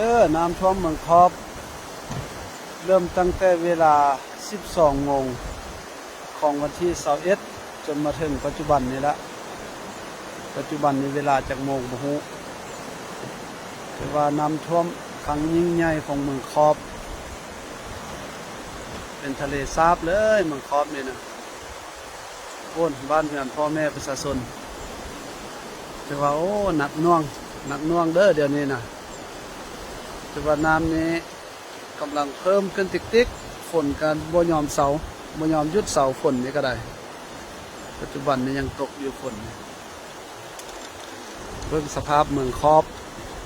ເອີ ນ້ຳຖ້ວມເມືອງຄອບ ເລີ່ມຕັ້ງແຕ່ເວລາສິບສອງໂມງຂອງວັນທີຊາວເອັດ ຈົນມາເຖິງປັດຈຸບັນນີ້ລະ. ປັດຈຸບັນນີ້ເວລາຈັກໂມງບໍ່ຮູ້. ຖືວ່ານ້ຳຖ້ວມຄັ້ງຍິ່ງໃຫຍ່ຂອງເມືອງຄອບ ເປັນທະເລສາບເລີຍເມືອງຄອບນີ້ນະ. ໂອ້ນ ບ້ານເຮືອນພໍ່ແມ່ປະຊາຊົນ ຖືວ່າ ໂອ້ ໜັກໜ່ວງ ໜັກໜ່ວງເດີ ດຽວນີ້ນະ. ຖືວ່ານ້ຳນີ້ກຳລັງເພີ່ມຂຶ້ນຕິກໆ ຝົນກໍບໍ່ຍອມເຊົາ ບໍ່ຍອມຢຸດເຊົາ ຝົນນີ້ກໍໄດ້. ປັດຈຸບັນນີ້ຍັງຕົກຢູ່ຝົນ. ເບິ່ງສະພາບເມືອງຄອບ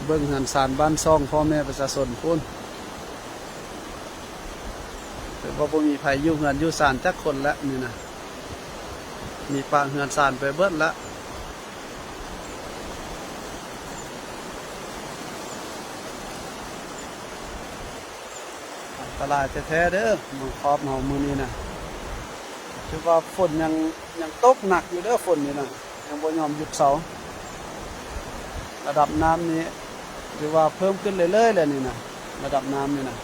ເບິ່ງເຮືອນຊານບ້ານຊ່ອງພໍ່ແມ່ປະຊາຊົນພຸ້ນ. ຖືວ່າບໍ່ມີໃຜຢູ່ເຮືອນຢູ່ຊານຈັກຄົນແລ້ວນີ້ນະ. ມີປະເຮືອນຊານໄປເບິດລະ. ອັນຕະລາຍແທ້ໆເດີ ເມືອງຄອບເຮົາມື້ນີ້ນະ. ຖືວ່າຝົນຍັງ ຍັງຕົກໜັກຢູ່ເດີ ຝົນນີ້ນະ ຍັງບໍ່ຍອມຢຸດເຊົາ. ລະດັບນ້ຳນີ້ຖືວ່າເພີ່ມຂຶ້ນເລື້ອຍໆແລ້ວນີ້ນະ ລະດັບນ້ຳນີ້ນະ.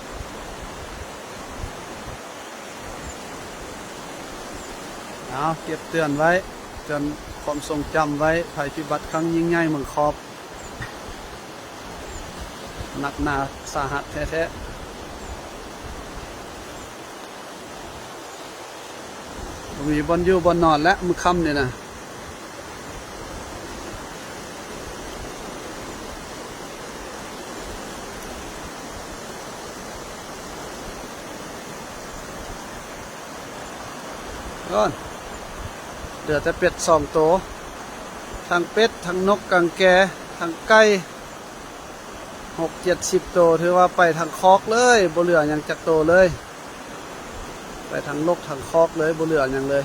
ເອົາ ເກັບເຕືອນໄວ້ ເຕືອນຄວາມຊົງຈຳໄວ້ ໄພພິບັດຄັ້ງຍິ່ງໃຫຍ່ເມືອງຄອບ ໜັກໜາສາຫັດແທ້ໆ. ບໍ່ມີບ່ອນຢູ່ບ່ອນນອນແລ້ວມື້ຄ່ຳນີ້ນະ. ໂອ້ນ ເຫຼືອແຕ່ເປັດສອງໂຕ ທັງເປັດ ທັງນົກກາງແກ ທັງໄກ່ ຫົກເຈັດສິບໂຕ ຖືວ່າໄປທັງຄອກເລີຍ ບໍ່ເຫຼືອຫຍັງຈັກໂຕເລີຍ. ໄປທັງນົກທັງຄອກເລີຍ ບໍ່ເຫຼືອຫຍັງເລີຍ.